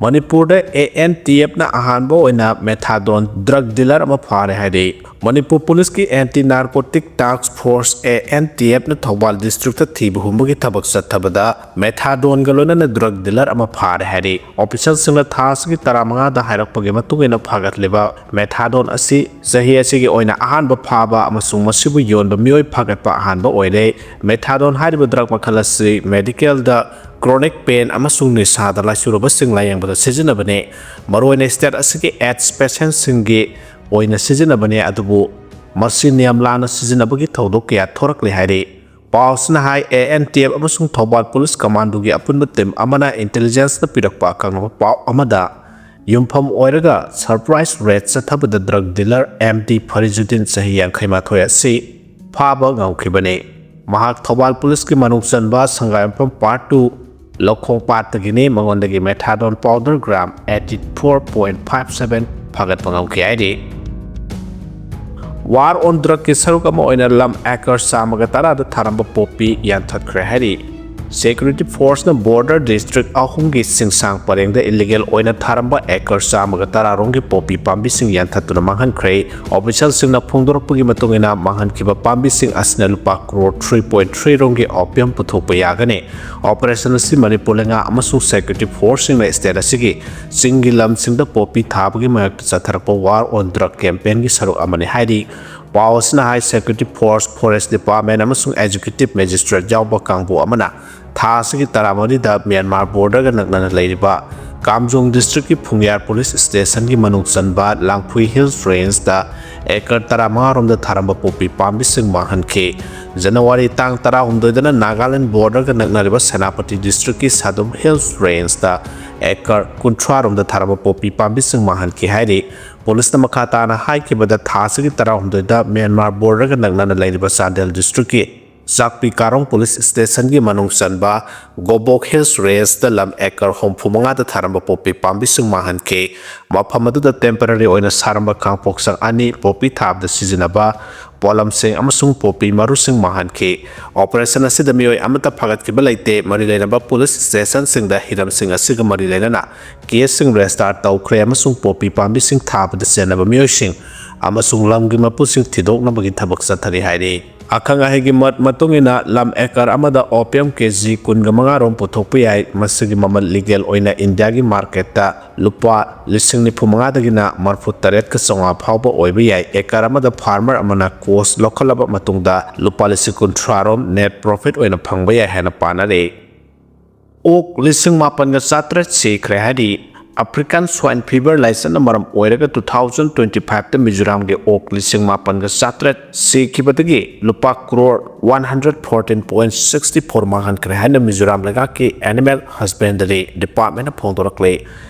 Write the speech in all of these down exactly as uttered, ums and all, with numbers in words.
ꯃꯅꯤꯄꯨꯔꯗ ꯑꯦ N T ꯑꯦꯐꯅ ꯑꯍꯥꯟꯕ ꯑꯣꯏꯅ methadone drug dealer ꯑꯃ ꯐꯥꯔꯦ ꯍꯥꯏꯔꯤ꯫ ꯃꯅꯤꯄꯨꯔ ꯄꯨꯂꯤꯁꯀꯤ Anti Narcotic Task Force, A N T ꯑꯦꯐꯅ ꯊꯧꯕꯥꯜ ꯗꯤꯁꯇ꯭ꯔꯤꯛꯇ ꯊꯤꯕ ꯍꯨꯝꯕꯒꯤ ꯊꯕꯛ ꯆꯠꯊꯕꯗ methadoneꯒ ꯂꯣꯏꯅꯅ drug dealer ꯑꯃ ꯐꯥꯔꯦ ꯍꯥꯏꯔꯤ꯫ ꯑꯣꯐꯤꯁꯤꯌꯦꯜꯁꯤꯡꯅ ꯊꯥ ꯑꯁꯤꯒꯤ ꯇꯔꯥꯃꯉꯥꯗ ꯍꯥꯏꯔꯛꯄꯒꯤ ꯃꯇꯨꯡ ꯏꯟꯅ ꯐꯥꯒꯠꯂꯤꯕ methadone ꯑꯁꯤ ꯆꯍꯤ ꯑꯁꯤꯒꯤ ꯑꯣꯏꯅ ꯑꯍꯥꯟꯕ ꯐꯥꯕ ꯑꯃꯁꯨꯡ ꯃꯁꯤꯕꯨ ꯌꯣꯟꯕ ꯃꯤꯑꯣꯏ ꯐꯥꯒꯠꯄ ꯑꯍꯥꯟꯕ ꯑꯣꯏꯔꯦ꯫ Methadone ꯍꯥꯏꯔꯤꯕ drug ꯃꯈꯜ ꯑꯁꯤ ꯃꯦꯗꯤꯀꯦꯜꯗ chronic pain ꯑꯃꯁꯨꯡ ꯅꯤꯁꯥꯗ ꯂꯥꯏꯆꯨꯔꯕꯁꯤꯡ ꯂꯥꯌꯦꯡꯕꯗ ꯁꯤꯖꯤꯟꯅꯕꯅꯤ꯫ ꯃꯔꯨꯑꯣꯏꯅ state ꯑꯁꯤꯒꯤ AIDS patientꯁꯤꯡꯒꯤ ꯑꯣꯏꯅ ꯁꯤꯖꯤꯟꯅꯕꯅꯤ, ꯑꯗꯨꯕꯨ ꯃꯁꯤ ꯅꯤꯌꯝ ꯂꯥꯟꯅ ꯁꯤꯖꯤꯟꯅꯕꯒꯤ ꯊꯧꯗꯣꯛ ꯀꯌꯥ ꯊꯣꯔꯛꯂꯤ ꯍꯥꯏꯔꯤ꯫ ꯄꯥꯎ ꯑꯁꯤꯅ ꯍꯥꯏ, ꯑꯦ ꯑꯦꯟ ꯇꯤ ꯑꯦꯐ ꯑꯃꯁꯨꯡ ꯊꯧꯕꯥꯜ ꯄꯨꯂꯤꯁ ꯀꯃꯥꯟꯗꯣꯒꯤ ꯑꯄꯨꯟꯕ ꯇꯤꯝ ꯑꯃꯅ intelligenceꯅ ꯄꯤꯔꯛꯄ ꯑꯀꯛꯅꯕ ꯄꯥꯎ ꯑꯃꯗ ꯌꯨꯝꯐꯝ ꯑꯣꯏꯔꯒ surprise raid ꯆꯠꯊꯕꯗ drug dealer ꯑꯦꯝ ꯗꯤ ꯐꯔꯤꯖꯨꯗꯤꯟ, ꯆꯍꯤ ꯌꯥꯡꯈꯩ ꯃꯥꯊꯣꯏ ꯑꯁꯤ ꯐꯥꯕ ꯉꯝꯈꯤꯕꯅꯤ꯫ ꯃꯍꯥꯛ ꯊꯧꯕꯥꯜ ꯄꯨꯂꯤꯁꯀꯤ ꯃꯅꯨꯡ ꯆꯟꯕ ꯁꯪꯒꯥꯏꯌꯨꯝꯐꯝ Part Two ꯂꯧꯈꯣꯡ ꯄꯥꯠꯇꯒꯤꯅꯤ꯫ ꯃꯉꯣꯟꯗꯒꯤ methadone powder gram eighty four point five seven ꯐꯥꯒꯠꯄ ꯉꯝꯈꯤ ꯍꯥꯏꯔꯤ꯫ War on Drugꯀꯤ ꯁꯔꯨꯛ ꯑꯃ ꯑꯣꯏꯅ ꯂꯝ acre ꯆꯥꯝꯃꯒ ꯇꯔꯥꯗ ꯊꯥꯔꯝꯕ ꯄꯣꯄꯤ ꯌꯥꯟꯊꯠꯈ꯭ꯔꯦ ꯍꯥꯏꯔꯤ꯫ Security Forceꯅ border district ꯑꯍꯨꯝꯒꯤ ꯆꯤꯡꯁꯥꯡ ꯄꯔꯦꯡꯗ illegal ꯑꯣꯏꯅ ꯊꯥꯔꯝꯕ acre ꯆꯥꯝꯃꯒ ꯇꯔꯥ ꯔꯣꯝꯒꯤ ꯄꯣꯄꯤ ꯄꯥꯝꯕꯤꯁꯤꯡ ꯌꯥꯟꯊꯠꯇꯨꯅ ꯃꯥꯡꯍꯟꯈ꯭ꯔꯦ꯫ Officialꯁꯤꯡꯅ ꯐꯣꯡꯗꯣꯔꯛꯄꯒꯤ ꯃꯇꯨꯡ ꯏꯟꯅ, ꯃꯥꯡꯍꯟꯈꯤꯕ ꯄꯥꯝꯕꯤꯁꯤꯡ ꯑꯁꯤꯅ ꯂꯨꯄꯥ crore three point three ꯔꯣꯝꯒꯤ opium ꯄꯨꯊꯣꯛꯄ ꯌꯥꯒꯅꯤ꯫ Operation ꯑꯁꯤ ꯃꯅꯤꯄꯨꯔ ꯂꯩꯉꯥꯛ ꯑꯃꯁꯨꯡ Security Forceꯁꯤꯡꯅ state ꯑꯁꯤꯒꯤ ꯆꯤꯡꯒꯤ ꯂꯝꯁꯤꯡꯗ ꯄꯣꯄꯤ ꯊꯥꯕꯒꯤ ꯃꯥꯌꯣꯛꯇ ꯆꯠꯊꯔꯛꯄ War on Drug campaignꯒꯤ ꯁꯔꯨꯛ ꯑꯃꯅꯤ ꯍꯥꯏꯔꯤ꯫ ꯄꯥꯎ ꯑꯁꯤꯅ ꯍꯥꯏ, Security Force, Forest Department ꯑꯃꯁꯨꯡ Executive Magistrate ꯌꯥꯎꯕ ꯀꯥꯡꯕꯨ ꯑꯃꯅ ꯊꯥ ꯑꯁꯤꯒꯤ ꯇꯔꯥꯃꯔꯤꯗ ꯃ꯭ꯌꯥꯟꯃꯥꯔ borderꯒ ꯅꯛꯅꯅ ꯂꯩꯔꯤꯕ ꯀꯥꯝꯖꯣꯡ districtꯀꯤ ꯐꯨꯡꯌꯥꯔ police stationꯒꯤ ꯃꯅꯨꯡ ꯆꯟꯕ ꯂꯥꯡꯐꯨꯏ Hills Rangeꯗ acre ꯇꯔꯥꯃꯉꯥ ꯔꯣꯝꯗ ꯊꯥꯔꯝꯕ ꯄꯣꯄꯤ ꯄꯥꯝꯕꯤꯁꯤꯡ ꯃꯥꯡꯍꯟꯈꯤ꯫ ꯖꯅꯋꯥꯔꯤ ꯇꯥꯡ ꯇꯔꯥꯍꯨꯝꯗꯣꯏꯗꯅ ꯅꯥꯒꯥꯂꯦꯟ borderꯒ ꯅꯛꯅꯔꯤꯕ ꯁꯦꯅꯥꯄꯇꯤ districtꯀꯤ ꯁꯥꯗꯨꯝ Hills Rangeꯗ acre ꯀꯨꯟꯊ꯭ꯔꯥ ꯔꯣꯝꯗ ꯊꯥꯔꯝꯕ ꯄꯣꯄꯤ ꯄꯥꯝꯕꯤꯁꯤꯡ ꯃꯥꯡꯍꯟꯈꯤ ꯍꯥꯏꯔꯤ꯫ ꯄꯨꯂꯤꯁꯅ ꯃꯈꯥ ꯇꯥꯅ ꯍꯥꯏꯈꯤꯕꯗ, ꯊꯥ ꯑꯁꯤꯒꯤ ꯇꯔꯥꯍꯨꯝꯗꯣꯏꯗ ꯃ꯭ꯌꯥꯟꯃꯥꯔ borderꯒ ꯅꯛꯅꯅ ꯂꯩꯔꯤꯕ ꯆꯥꯟꯗꯦꯜ districtꯀꯤ ꯆꯥꯛꯄꯤ ꯀꯥꯔꯣꯡ ꯄꯨꯂꯤꯁ ꯁ꯭ꯇꯦꯁꯟꯒꯤ ꯃꯅꯨꯡ ꯆꯟꯕ ꯒꯣꯕꯣꯛ ꯍꯤꯜꯁ ꯔꯦꯟꯖꯇ ꯂꯝ ꯑꯦꯀꯔ ꯍꯨꯝꯐꯨ ꯃꯉꯥꯗ ꯊꯥꯔꯝꯕ ꯄꯣꯄꯤ ꯄꯥꯝꯕꯤꯁꯤꯡ ꯃꯥꯡꯍꯟꯈꯤ꯫ ꯃꯐꯝ ꯑꯗꯨꯗ ꯇꯦꯝꯄꯔꯔꯤ ꯑꯣꯏꯅ ꯁꯥꯔꯝꯕ ꯈꯥꯡꯄꯣꯛꯁꯪ ꯑꯅꯤ ꯄꯣꯄꯤ ꯊꯥꯕꯗ ꯁꯤꯖꯤꯟꯅꯕ ꯄꯣꯠꯂꯝꯁꯤꯡ ꯑꯃꯁꯨꯡ ꯄꯣꯄꯤ ꯃꯔꯨꯁꯤꯡ ꯃꯥꯡꯍꯟꯈꯤ꯫ ꯑꯣꯄꯔꯦꯁꯟ ꯑꯁꯤꯗ ꯃꯤꯑꯣꯏ ꯑꯃꯠꯇ ꯐꯒꯠꯈꯤꯕ ꯂꯩꯇꯦ꯫ ꯃꯔꯤ ꯂꯩꯅꯕ ꯄꯨꯂꯤꯁ ꯁ꯭ꯇꯦꯁꯟꯁꯤꯡꯗ ꯍꯤꯔꯝꯁꯤꯡ ꯑꯁꯤꯒ ꯃꯔꯤ ꯂꯩꯅꯅ ꯀꯦꯁꯁꯤꯡ ꯔꯦꯖꯤꯁꯇꯥꯔ ꯇꯧꯈ꯭ꯔꯦ ꯑꯃꯁꯨꯡ ꯄꯣꯄꯤ ꯄꯥꯝꯕꯤꯁꯤꯡ ꯊꯥꯕꯗ ꯆꯦꯟꯅꯕ ꯃꯤꯑꯣꯏꯁꯤꯡ ꯑꯃꯁꯨꯡ ꯂꯝꯒꯤ ꯃꯄꯨꯁꯤꯡ ꯊꯤꯗꯣꯛꯅꯕꯒꯤ ꯊꯕꯛ ꯆꯠꯊꯔꯤ ꯍꯥꯏꯔꯤ꯫ ꯑꯈꯪ ꯑꯍꯩꯒꯤ ꯃꯠ ꯃꯇꯨꯡ ꯏꯟꯅ ꯂꯝ ꯑꯦꯀꯔ ꯑꯃꯗ ꯑꯣꯄꯤꯌꯝ ꯀꯦ ꯖꯤ ꯀꯨꯟꯒ ꯃꯉꯥ ꯔꯣꯝ ꯄꯨꯊꯣꯛꯄ ꯌꯥꯏ꯫ ꯃꯁꯤꯒꯤ ꯃꯃꯜ ꯂꯤꯒꯦꯜ ꯑꯣꯏꯅ ꯏꯟꯗꯤꯌꯥꯒꯤ ꯃꯥꯔꯀꯦꯠꯇ ꯂꯨꯄꯥ ꯂꯤꯁꯤꯡ ꯅꯤꯐꯨ ꯃꯉꯥꯗꯒꯤꯅ ꯃꯔꯤꯐꯨ ꯇꯔꯦꯠꯀ ꯆꯥꯝꯃꯉꯥ ꯐꯥꯎꯕ ꯑꯣꯏꯕ ꯌꯥꯏ꯫ ꯑꯦꯀꯔ ꯑꯃꯗ ꯐꯥꯔꯃꯔ ꯑꯃꯅ ꯀꯣꯁ ꯂꯧꯈꯠꯂꯕ ꯃꯇꯨꯡꯗ ꯂꯨꯄꯥ ꯂꯤꯁꯤꯡ ꯀꯨꯟꯊ꯭ꯔꯥ ꯔꯣꯝ ꯅꯦꯠ ꯄ꯭ꯔꯣꯐꯤꯠ ꯑꯣꯏꯅ ꯐꯪꯕ ꯌꯥꯏ ꯍꯥꯏꯅ ꯄꯥꯅꯔꯤ꯫ ꯑꯣꯛ ꯂꯤꯁꯤꯡ ꯃꯥꯄꯟꯒ ꯆꯥꯇ꯭ꯔꯦꯠ ꯁꯤꯈ꯭ꯔꯦ ꯍꯥꯏꯔꯤ꯫ ꯑꯐ꯭ꯔꯤꯀꯥꯟ ꯁ꯭ꯋꯥꯏꯟ ꯐꯤꯚꯔ ꯂꯥꯏꯆꯠꯅ ꯃꯔꯝ ꯑꯣꯏꯔꯒ two thousand twenty five ꯇ ꯃꯤꯖꯣꯔꯥꯝꯒꯤ ꯑꯣꯛ ꯂꯤꯁꯤꯡ ꯃꯥꯄꯟꯒ ꯆꯥꯇ꯭ꯔꯦꯠ ꯁꯤꯈꯤꯕꯗꯒꯤ ꯂꯨꯄꯥ crore one hundred fourteen point sixty four ꯃꯥꯡꯍꯟꯈ꯭ꯔꯦ ꯍꯥꯏꯅ ꯃꯤꯖꯣꯔꯥꯝ ꯂꯩꯉꯥꯛꯀꯤ ꯑꯦꯅꯤꯃꯦꯜ ꯍꯁꯕꯦꯟꯗꯔꯤ ꯗꯤꯄꯥꯔꯠꯃꯦꯟꯅ ꯐꯣꯡꯗꯣꯔꯛꯂꯤ꯫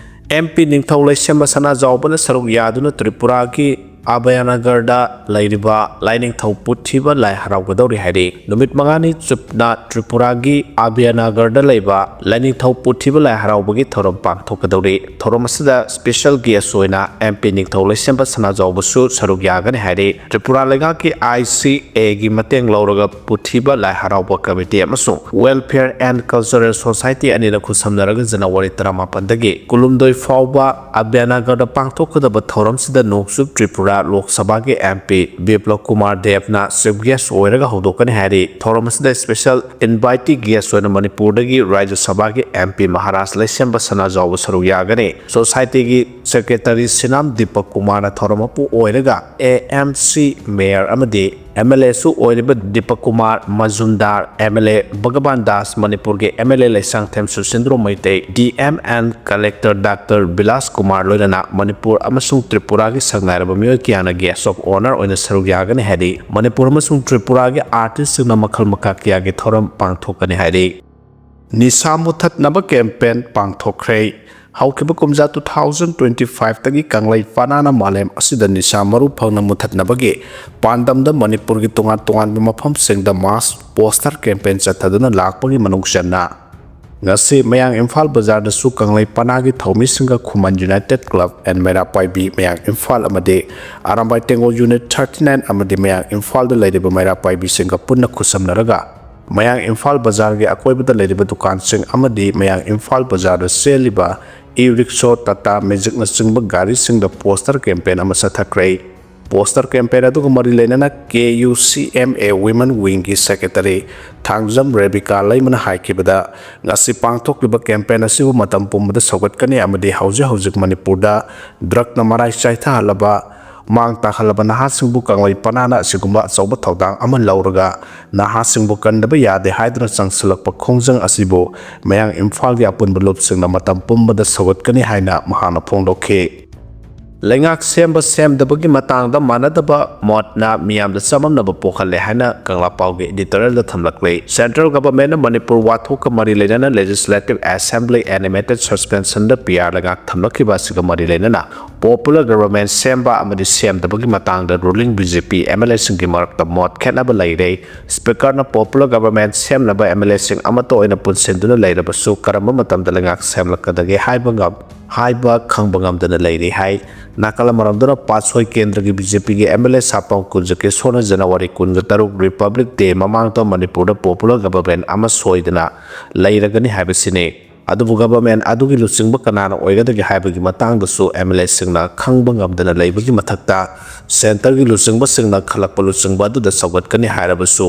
ꯑꯦꯝ ꯄꯤ ꯅꯤꯡꯊꯧ ꯂꯩꯁꯦꯝꯕ ꯁꯅꯥꯖꯥꯎꯕꯅ ꯁꯔꯨꯛ ꯌꯥꯗꯨꯅ ꯇ꯭ꯔꯤꯄꯨꯔꯥꯒꯤ ꯑꯚꯌꯅꯒꯔꯗ ꯂꯩꯔꯤꯕ ꯂꯥꯏꯅꯤꯡꯊꯧ ꯄꯨꯊꯤꯕ ꯂꯥꯏ ꯍꯔꯥꯎꯒꯗꯧꯔꯤ ꯍꯥꯏꯔꯤ꯫ ꯅꯨꯃꯤꯠ ꯃꯉꯥꯅꯤ ꯆꯨꯞꯅ ꯇ꯭ꯔꯤꯄꯨꯔꯥꯒꯤ ꯑꯚꯌꯅꯒꯔꯗ ꯂꯩꯕ ꯂꯥꯏꯅꯤꯡꯊꯧ ꯄꯨꯊꯤꯕ ꯂꯥꯏ ꯍꯔꯥꯎꯕꯒꯤ ꯊꯧꯔꯝ ꯄꯥꯡꯊꯣꯛꯀꯗꯧꯔꯤ꯫ ꯊꯧꯔꯝ ꯑꯁꯤꯗ ꯁ꯭ꯄꯦꯁꯦꯜ ꯒꯦꯁ ꯑꯣꯏꯅ ꯑꯦꯝ ꯄꯤ ꯅꯤꯡꯊꯧ ꯂꯩꯁꯦꯝꯕ ꯁꯅꯥꯖꯥꯎꯕꯁꯨ ꯁꯔꯨꯛ ꯌꯥꯒꯅꯤ ꯍꯥꯏꯔꯤ꯫ ꯇ꯭ꯔꯤꯄꯨꯔꯥ ꯂꯩꯉꯥꯛꯀꯤ ꯑꯥꯏ ꯁꯤ ꯑꯦꯒꯤ ꯃꯇꯦꯡ ꯂꯧꯔꯒ ꯄꯨꯊꯤꯕ ꯂꯥꯏ ꯍꯔꯥꯎꯕ ꯀꯃꯤꯇꯤ ꯑꯃꯁꯨꯡ Welfare and Cultural Society ꯑꯅꯤꯅ ꯈꯨꯠꯁꯝꯅꯔꯒ ꯖꯅꯋꯥꯔꯤ ꯇꯔꯥꯃꯥꯄꯟꯗꯒꯤ ꯀꯨꯟꯍꯨꯝꯗꯣꯏ ꯐꯥꯎꯕ ꯑꯚꯌꯅꯒꯔꯗ ꯄꯥꯡꯊꯣꯛꯀꯗꯕ ꯊꯧꯔꯝꯁꯤꯗ ꯅꯣꯡꯆꯨꯞ ꯇ꯭ꯔꯤꯄꯨꯔꯥ ꯂꯣꯛ ꯁꯚꯥꯒꯤ ꯑꯦꯝ ꯄꯤ ꯕꯤꯄ꯭ꯂꯕ ꯀꯨꯃꯥꯔ ꯗꯦꯕꯅ ꯆꯤꯐ ꯒꯦꯁ ꯑꯣꯏꯔꯒ ꯍꯧꯗꯣꯛꯀꯅꯤ ꯍꯥꯏꯔꯤ꯫ ꯊꯧꯔꯝ ꯑꯁꯤꯗ ꯁ꯭ꯄꯦꯁꯦꯜ ꯏꯟꯚꯥꯏꯇꯤ ꯒꯦꯁ ꯑꯣꯏꯅ ꯃꯅꯤꯄꯨꯔꯗꯒꯤ ꯔꯥꯖ꯭ꯌ ꯁꯚꯥꯒꯤ ꯑꯦꯝ ꯄꯤ ꯃꯍꯥꯔꯥꯖ ꯂꯩꯁꯦꯝꯕ ꯁꯅꯥꯖꯥꯎꯕ ꯁꯔꯨꯛ ꯌꯥꯒꯅꯤ꯫ ꯁꯣꯁꯥꯏꯇꯤꯒꯤ ꯁꯦꯀ꯭ꯔꯦꯇꯔꯤ ꯁꯤꯅꯥꯝ ꯗꯤꯄꯛ ꯀꯨꯃꯥꯔꯅ ꯊꯧꯔꯝ ꯃꯄꯨ ꯑꯣꯏꯔꯒ ꯑꯦ ꯑꯦꯝ ꯁꯤ ꯃꯦꯌꯔ ꯑꯃꯗꯤ ꯑꯦꯝ ꯑꯦꯜ ꯑꯦꯁꯨ ꯑꯣꯏꯔꯤꯕ Dipak Kumar Majumdar, M L A Bhagaban Das, ꯃꯅꯤꯄꯨꯔꯒꯤ M L A Leishangthem Susindro Meitei, D M and collector doctor Bilas Kumar ꯂꯣꯏꯅꯅ ꯃꯅꯤꯄꯨꯔ ꯑꯃꯁꯨꯡ ꯇ꯭ꯔꯤꯄꯨꯔꯥꯒꯤ ꯁꯛꯅꯥꯏꯔꯕ ꯃꯤꯑꯣꯏ ꯀꯌꯥꯅ ꯒꯦꯁ ꯑꯣꯐ ꯑꯣꯅꯔ ꯑꯣꯏꯅ ꯁꯔꯨꯛ ꯌꯥꯒꯅꯤ ꯍꯥꯏꯔꯤ꯫ ꯃꯅꯤꯄꯨꯔ ꯑꯃꯁꯨꯡ ꯇ꯭ꯔꯤꯄꯨꯔꯥꯒꯤ ꯑꯥꯔꯇꯤꯁꯁꯤꯡꯅ ꯃꯈꯜ ꯃꯈꯥ ꯀꯌꯥꯒꯤ ꯊꯧꯔꯝ ꯄꯥꯡꯊꯣꯛꯀꯅꯤ ꯍꯥꯏꯔꯤ꯫ ꯅꯤꯁꯥ ꯃꯨꯊꯠꯅꯕ ꯀꯦꯝꯄꯦꯟ ꯄꯥꯡꯊꯣꯛꯈ꯭ꯔꯦ꯫ ꯍꯧꯈꯤꯕ ꯀꯨꯝꯖꯥ two thousand twenty five ꯇꯒꯤ ꯀꯪꯂꯩ ꯄꯅꯥꯅ ꯃꯥꯂꯦꯝ ꯑꯁꯤꯗ ꯅꯤꯁꯥ ꯃꯔꯨ ꯐꯪꯅ ꯃꯨꯊꯠꯅꯕꯒꯤ ꯄꯥꯟꯗꯝꯗ ꯃꯅꯤꯄꯨꯔꯒꯤ ꯇꯣꯉꯥꯟ ꯇꯣꯉꯥꯟꯕ ꯃꯐꯝꯁꯤꯡꯗ mass poster campaign ꯆꯠꯊꯗꯨꯅ ꯂꯥꯛꯄꯒꯤ ꯃꯅꯨꯡ ꯆꯟꯅ ꯉꯁꯤ ꯃꯌꯥꯡ ꯏꯝꯐꯥꯜ ꯕꯖꯥꯔꯗꯁꯨ ꯀꯪꯂꯩ ꯄꯅꯥꯒꯤ ꯊꯧꯃꯤꯁꯤꯡꯒ ꯈꯨꯃꯟ United Club and ꯃꯩꯔꯥ ꯄꯥꯏꯕꯤ ꯃꯌꯥꯡ ꯏꯝꯐꯥꯜ ꯑꯃꯗꯤ ꯑꯔꯥꯝꯕꯥꯏ ꯇꯦꯡꯒꯣꯜ Unit thirty nine ꯑꯃꯗꯤ ꯃꯌꯥꯡ ꯏꯝꯐꯥꯜꯗ ꯂꯩꯔꯤꯕ ꯃꯩꯔꯥ ꯄꯥꯏꯕꯤꯁꯤꯡꯒ ꯄꯨꯟꯅ ꯈꯨꯠꯁꯝꯅꯔꯒ ꯃꯌꯥꯡ ꯏꯝꯐꯥꯜ ꯕꯖꯥꯔꯒꯤ ꯑꯀꯣꯏꯕꯗ ꯂꯩꯔꯤꯕ ꯗꯨꯀꯥꯟꯁꯤꯡ ꯑꯃꯗꯤ ꯃꯌꯥꯡ ꯏꯝꯐꯥꯜ ꯕꯖꯥꯔꯗ ꯆꯦꯜꯂꯤꯕ e-rickshaw, Tata Magicꯅꯆꯤꯡꯕ ꯒꯥꯔꯤꯁꯤꯡꯗ poster campaign ꯑꯃ ꯆꯠꯊꯈ꯭ꯔꯦ꯫ Poster campaign ꯑꯗꯨꯒ ꯃꯔꯤ ꯂꯩꯅꯅ K U C M A Women Wingꯒꯤ Secretary Thangjam Rebika ꯂꯩꯃꯅ ꯍꯥꯏꯈꯤꯕꯗ, ꯉꯁꯤ ꯄꯥꯡꯊꯣꯛꯂꯤꯕ campaign ꯑꯁꯤꯕꯨ ꯃꯇꯝ ꯄꯨꯝꯕꯗ ꯁꯧꯒꯠꯀꯅꯤ ꯑꯃꯗꯤ ꯍꯧꯖꯤꯛ ꯍꯧꯖꯤꯛ ꯃꯅꯤꯄꯨꯔꯗ drugꯅ ꯃꯔꯥꯏ ꯆꯥꯏꯊꯍꯜꯂꯕ, ꯃꯥꯡ ꯇꯥꯛꯍꯜꯂꯕ ꯅꯍꯥꯁꯤꯡꯕꯨ ꯀꯪꯂꯩ ꯄꯅꯥꯅ ꯑꯁꯤꯒꯨꯝꯕ ꯑꯆꯧꯕ ꯊꯧꯗꯥꯡ ꯑꯃ ꯂꯧꯔꯒ ꯅꯍꯥꯁꯤꯡꯕꯨ ꯀꯟꯗꯕ ꯌꯥꯗꯦ ꯍꯥꯏꯗꯨꯅ ꯆꯪꯁꯤꯜꯂꯛꯄ ꯈꯣꯡꯖꯪ ꯑꯁꯤꯕꯨ ꯃꯌꯥꯡ ꯏꯝꯐꯥꯜꯒꯤ ꯑꯄꯨꯟꯕ ꯂꯨꯞꯁꯤꯡꯅ ꯃꯇꯝ ꯄꯨꯝꯕꯗ ꯁꯧꯒꯠꯀꯅꯤ ꯍꯥꯏꯅ ꯃꯍꯥꯛꯅ ꯐꯣꯡꯗꯣꯛꯈꯤ꯫ ꯂꯩꯉꯥꯛ ꯁꯦꯝꯕ ꯁꯦꯝꯗꯕꯒꯤ ꯃꯇꯥꯡꯗ ꯃꯥꯟꯅꯗꯕ ꯃꯣꯠꯅ ꯃꯤꯌꯥꯝꯗ ꯆꯃꯝꯅꯕ ꯄꯣꯛꯍꯜꯂꯦ ꯍꯥꯏꯅ ꯀꯪꯂꯥ ꯄꯥꯎꯒꯤ editorialꯗ ꯊꯝꯂꯛꯂꯤ꯫ Central Governmentꯅ ꯃꯅꯤꯄꯨꯔ ꯋꯥꯊꯣꯛꯀ ꯃꯔꯤ ꯂꯩꯅꯅ Legislative Assembly Animated Suspensionꯗ P R ꯂꯩꯉꯥꯛ ꯊꯝꯂꯛꯈꯤꯕ ꯑꯁꯤꯒ ꯃꯔꯤ ꯂꯩꯅꯅ popular government ꯁꯦꯝꯕ ꯑꯃꯗꯤ ꯁꯦꯝꯗꯕꯒꯤ ꯃꯇꯥꯡꯗ ruling B J P M L Aꯁꯤꯡꯒꯤ ꯃꯔꯛꯇ ꯃꯣꯠ ꯈꯦꯠꯅꯕ ꯂꯩꯔꯦ꯫ Speakerꯅ popular government ꯁꯦꯝꯅꯕ M L Aꯁꯤꯡ ꯑꯃꯠꯇ ꯑꯣꯏꯅ ꯄꯨꯟꯁꯤꯟꯗꯨꯅ ꯂꯩꯔꯕꯁꯨ ꯀꯔꯝꯕ ꯃꯇꯝꯗ ꯂꯩꯉꯥꯛ ꯁꯦꯝꯂꯛꯀꯗꯒꯦ ꯍꯥꯏꯕ ꯉꯝ-, ꯍꯥꯏꯕ ꯈꯪꯕ ꯉꯝꯗꯅ ꯂꯩꯔꯤ ꯍꯥꯏ꯫ ꯅꯥꯀꯜ ꯑꯃꯔꯣꯝꯗꯅ ꯄꯥꯠꯁꯣꯏ ꯀꯦꯟꯗ꯭ꯔꯒꯤ B J Pꯒꯤ M L A ꯁꯥꯄꯝ ꯀꯨꯟꯖꯀꯤꯁꯣꯔꯅ January ꯀꯨꯟꯒ ꯇꯔꯨꯛ Republic Day ꯃꯃꯥꯡꯗ ꯃꯅꯤꯄꯨꯔꯗ popular government ꯑꯃ ꯁꯣꯏꯗꯅ ꯂꯩꯔꯒꯅꯤ ꯍꯥꯏꯕꯁꯤꯅꯤ꯫ ꯑꯗꯨꯕꯨ government ꯑꯗꯨꯒꯤ ꯂꯨꯆꯤꯡꯕ ꯀꯅꯥꯅ ꯑꯣꯏꯒꯗꯒꯦ ꯍꯥꯏꯕꯒꯤ ꯃꯇꯥꯡꯗꯁꯨ M L Aꯁꯤꯡꯅ ꯈꯪꯕ ꯉꯝꯗꯅ ꯂꯩꯕꯒꯤ ꯃꯊꯛꯇ, centreꯒꯤ ꯂꯨꯆꯤꯡꯕꯁꯤꯡꯅ ꯈꯜꯂꯛꯄ ꯂꯨꯆꯤꯡꯕ ꯑꯗꯨꯗ ꯁꯧꯒꯠꯀꯅꯤ ꯍꯥꯏꯔꯕꯁꯨ,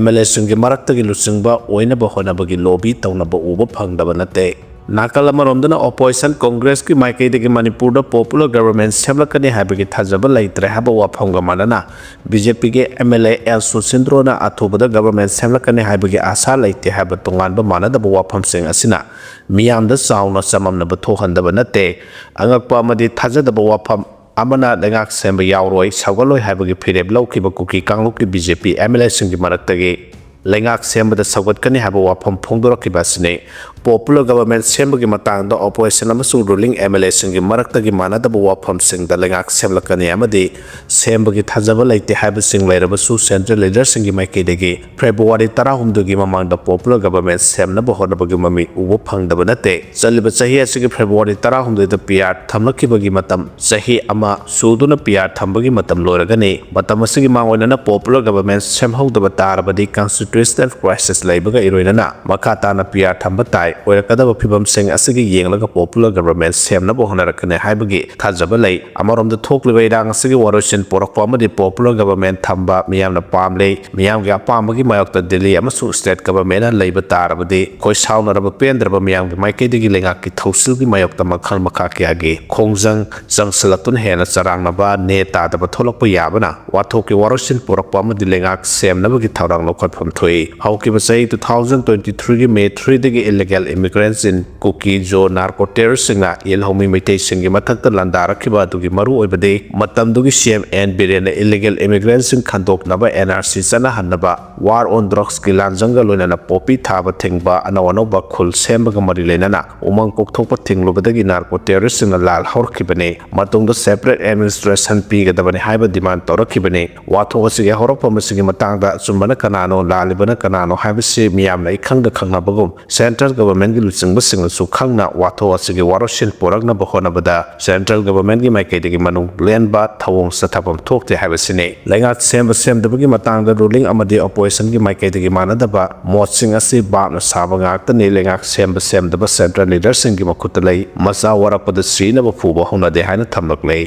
M L Aꯁꯤꯡꯒꯤ ꯃꯔꯛꯇꯒꯤ ꯂꯨꯆꯤꯡꯕ ꯑꯣꯏꯅꯕ ꯍꯣꯠꯅꯕꯒꯤ lobby ꯇꯧꯅꯕ ꯎꯕ ꯐꯪꯗꯕ ꯅꯠꯇꯦ꯫ ꯅꯥꯀꯜ ꯑꯃꯔꯣꯝꯗꯅ opposition Congressꯀꯤ ꯃꯥꯏꯀꯩꯗꯒꯤ ꯃꯅꯤꯄꯨꯔꯗ popular government ꯁꯦꯝꯂꯛꯀꯅꯤ ꯍꯥꯏꯕꯒꯤ ꯊꯥꯖꯕ ꯂꯩꯇ꯭ꯔꯦ ꯍꯥꯏꯕ ꯋꯥꯐꯝꯒ ꯃꯥꯟꯅꯅ, B J Pꯒꯤ M L A L ꯁꯨꯁꯤꯟꯗ꯭ꯔꯣꯅ ꯑꯊꯨꯕꯗ government ꯁꯦꯝꯂꯛꯀꯅꯤ ꯍꯥꯏꯕꯒꯤ ꯑꯥꯁꯥ ꯂꯩꯇꯦ ꯍꯥꯏꯕ ꯇꯣꯉꯥꯟꯕ ꯃꯥꯟꯅꯗꯕ ꯋꯥꯐꯝꯁꯤꯡ ꯑꯁꯤꯅ ꯃꯤꯌꯥꯝꯗ ꯆꯥꯎꯅ ꯆꯃꯝꯅꯕ ꯊꯣꯛꯍꯟꯗꯕ ꯅꯠꯇꯦ꯫ ꯑꯉꯛꯄ ꯑꯃꯗꯤ ꯊꯥꯖꯗꯕ ꯋꯥꯐꯝ ꯑꯃꯅ ꯂꯩꯉꯥꯛ ꯁꯦꯝꯕ ꯌꯥꯎꯔꯣꯏ, ꯁꯧꯒꯠꯂꯣꯏ ꯍꯥꯏꯕꯒꯤ ꯐꯤꯔꯦꯞ ꯂꯧꯈꯤꯕ ꯀꯨꯀꯤ ꯀꯥꯡꯂꯨꯞꯀꯤ B J P M L Aꯁꯤꯡꯒꯤ ꯃꯔꯛꯇꯒꯤ ꯂꯩꯉꯥꯛ ꯁꯦꯝꯕꯗ ꯁꯧꯒꯠꯀꯅꯤ ꯍꯥꯏꯕ ꯋꯥꯐꯝ ꯐꯣꯡꯗꯣꯔꯛꯈꯤꯕ ꯑꯁꯤꯅꯤ꯫ Popular government ꯁꯦꯝꯕꯒꯤ ꯃꯇꯥꯡꯗ opposition ꯑꯃꯁꯨꯡ ruling M L A ꯁꯤꯡꯒꯤ ꯃꯔꯛꯇꯒꯤ ꯃꯥꯟꯅꯗꯕ ꯋꯥꯐꯝꯁꯤꯡꯗ ꯂꯩꯉꯥꯛ ꯁꯦꯝꯂꯛꯀꯅꯤ ꯑꯃꯗꯤ ꯁꯦꯝꯕꯒꯤ ꯊꯥꯖꯕ ꯂꯩꯇꯦ ꯍꯥꯏꯕꯁꯤꯡ ꯂꯩꯔꯕꯁꯨ, central leader ꯁꯤꯡꯒꯤ ꯃꯥꯏꯀꯩꯗꯒꯤ February ꯇꯔꯥꯍꯨꯝꯗꯣꯏꯒꯤ ꯃꯃꯥꯡꯗ popular government ꯁꯦꯝꯅꯕ ꯍꯣꯠꯅꯕꯒꯤ ꯃꯃꯤ ꯎꯕ ꯐꯪꯗꯕ ꯅꯠꯇꯦ꯫ ꯆꯠꯂꯤꯕ ꯆꯍꯤ ꯑꯁꯤꯒꯤ February ꯇꯔꯥꯍꯨꯝꯗꯣꯏꯗ P R ꯊꯝꯂꯛꯈꯤꯕꯒꯤ ꯃꯇꯝ ꯆꯍꯤ ꯑꯃ ꯁꯨꯗꯨꯅ P R ꯊꯝꯕꯒꯤ ꯃꯇꯝ ꯂꯣꯏꯔꯒꯅꯤ꯫ ꯃꯇꯝ ꯑꯁꯤꯒꯤ ꯃꯥꯡꯑꯣꯏꯅꯅ popular government ꯁꯦꯝꯍꯧꯗꯕ ꯇꯥꯔꯕꯗꯤ constitutional crisis ꯂꯩꯕꯒ ꯏꯔꯣꯏꯅꯅ ꯃꯈꯥ ꯇꯥꯅ P R ꯊꯝꯕ ꯇꯥꯏ꯫ ꯑꯣꯏꯔꯛꯀꯗꯕ ꯐꯤꯕꯝꯁꯤꯡ ꯑꯁꯤꯒꯤ ꯌꯦꯡꯂꯒ popular government ꯁꯦꯝꯅꯕ ꯍꯣꯠꯅꯔꯛꯀꯅꯤ ꯍꯥꯏꯕꯒꯤ ꯊꯥꯖꯕ ꯂꯩ꯫ ꯑꯃꯔꯣꯝꯗ ꯊꯣꯛꯂꯤꯕ ꯏꯔꯥꯡ ꯑꯁꯤꯒꯤ ꯋꯥꯔꯣꯏꯁꯤꯟ ꯄꯨꯔꯛꯄ ꯑꯃꯗꯤ popular government ꯊꯝꯕ ꯃꯤꯌꯥꯝꯅ ꯄꯥꯝꯂꯦ꯫ ꯃꯤꯌꯥꯝꯒꯤ ꯑꯄꯥꯝꯕꯒꯤ ꯃꯥꯌꯣꯛꯇ ꯗꯤꯜꯂꯤ ꯑꯃꯁꯨꯡ state government ꯅ ꯂꯩꯕ ꯇꯥꯔꯕꯗꯤ, ꯑꯩꯈꯣꯏ ꯁꯥꯎꯅꯔꯕ ꯄꯦꯟꯗ꯭ꯔꯕ ꯃꯤꯌꯥꯝꯒꯤ ꯃꯥꯏꯀꯩꯗꯒꯤ ꯂꯩꯉꯥꯛꯀꯤ ꯊꯧꯁꯤꯜꯒꯤ ꯃꯥꯌꯣꯛꯇ ꯃꯈꯜ ꯃꯈꯥ ꯀꯌꯥꯒꯤ ꯈꯣꯡꯖꯪ ꯆꯪꯁꯤꯜꯂꯛꯇꯨꯅ ꯍꯦꯟꯅ ꯆꯔꯥꯡꯅꯕ, ꯅꯦ ꯇꯥꯗꯕ ꯊꯣꯛꯂꯛꯄ ꯌꯥꯕꯅ ꯋꯥꯊꯣꯛꯀꯤ ꯋꯥꯔꯣꯏꯁꯤꯟ ꯄꯨꯔꯛꯄ ꯑꯃꯗꯤ ꯂꯩꯉꯥꯛ ꯁꯦꯝꯅꯕꯒꯤ ꯊꯧꯔꯥꯡ ꯂꯧꯈꯠꯐꯝ ꯊꯣꯛꯏ꯫ ꯍꯧꯈꯤꯕ ꯆꯍꯤ two thousand twenty three ꯒꯤ May three ꯗꯒꯤ illegal immigrants in Kuki-Zo narco terrorist ꯁꯤꯡꯅ ꯌꯦꯜꯍꯧꯃꯤ ꯃꯩꯇꯩꯁꯤꯡꯒꯤ ꯃꯊꯛꯇ ꯂꯥꯟꯗꯥꯔꯛꯈꯤꯕ ꯑꯗꯨꯒꯤ ꯃꯔꯨꯑꯣꯏꯕꯗꯤ ꯃꯇꯝꯗꯨꯒꯤ C M N ꯕꯤꯔꯦꯟꯅ illegal immigrants ꯁꯤꯡ ꯈꯟꯗꯣꯛꯅꯕ N R C ꯆꯠꯅꯍꯟꯅꯕ, war on drugs ꯀꯤ ꯂꯥꯟꯖꯪꯒ ꯂꯣꯏꯅꯅ poppy ꯊꯥꯕ ꯊꯤꯡꯕ, ꯑꯅꯧ ꯑꯅꯧꯕ ꯈꯨꯜ ꯁꯦꯝꯕꯒ ꯃꯔꯤ ꯂꯩꯅꯅ ꯎꯃꯪ ꯀꯣꯛꯊꯣꯛꯄ ꯊꯤꯡꯂꯨꯕꯗꯒꯤ narco terrorist ꯁꯤꯡꯅ ꯂꯥꯜ ꯍꯧꯔꯛꯈꯤꯕꯅꯤ꯫ ꯃꯇꯨꯡꯗ separate administration ꯄꯤꯒꯗꯕꯅꯤ ꯍꯥꯏꯕ demand ꯇꯧꯔꯛꯈꯤꯕꯅꯤ꯫ ꯋꯥꯊꯣꯛ ꯑꯁꯤꯒꯤ ꯍꯧꯔꯛꯐꯝ ꯑꯁꯤꯒꯤ ꯃꯇꯥꯡꯗ ꯑꯆꯨꯝꯕꯅ ꯀꯅꯥꯅꯣ, ꯂꯥꯜꯂꯤꯕꯅ ꯀꯅꯥꯅꯣ ꯍꯥꯏꯕꯁꯤ ꯃꯤꯌꯥꯝꯅ ꯏꯈꯪꯗ ꯈꯪꯅꯕꯒꯨꯝ, central government ꯀꯤ ꯂꯨꯆꯤꯡꯕꯁꯤꯡꯅꯁꯨ ꯈꯪꯅ ꯋꯥꯊꯣꯛ ꯑꯁꯤꯒꯤ ꯋꯥꯔꯣꯏꯁꯤꯟ ꯄꯨꯔꯛꯅꯕ ꯍꯣꯠꯅꯕꯗ central government ꯀꯤ ꯃꯥꯏꯀꯩꯗꯒꯤ ꯃꯅꯨꯡ ꯂꯦꯟꯕ ꯊꯧꯑꯣꯡ ꯆꯠꯊꯐꯝ ꯊꯣꯛꯇꯦ ꯍꯥꯏꯕꯁꯤꯅꯤ꯫ ꯂꯩꯉꯥꯛ ꯁꯦꯝꯕ ꯁꯦꯝꯗꯕꯒꯤ ꯃꯇꯥꯡꯗ ruling ꯑꯃꯗꯤ opposition ꯒꯤ ꯃꯥꯏꯀꯩꯗꯒꯤ ꯃꯥꯟꯅꯗꯕ ꯃꯣꯠꯁꯤꯡ ꯑꯁꯤ ꯚꯥꯞꯅ ꯁꯥꯕ ꯉꯥꯛꯇꯅꯤ꯫ ꯂꯩꯉꯥꯛ ꯁꯦꯝꯕ ꯁꯦꯝꯗꯕ central leader ꯁꯤꯡꯒꯤ ꯃꯈꯨꯠꯇ ꯂꯩ꯫ ꯃꯆꯥ ꯋꯥꯔꯛꯄꯗ ꯁꯤꯅꯕ ꯐꯨꯕ ꯍꯧꯅꯗꯦ ꯍꯥꯏꯅ ꯊꯝꯂꯛꯂꯦ꯫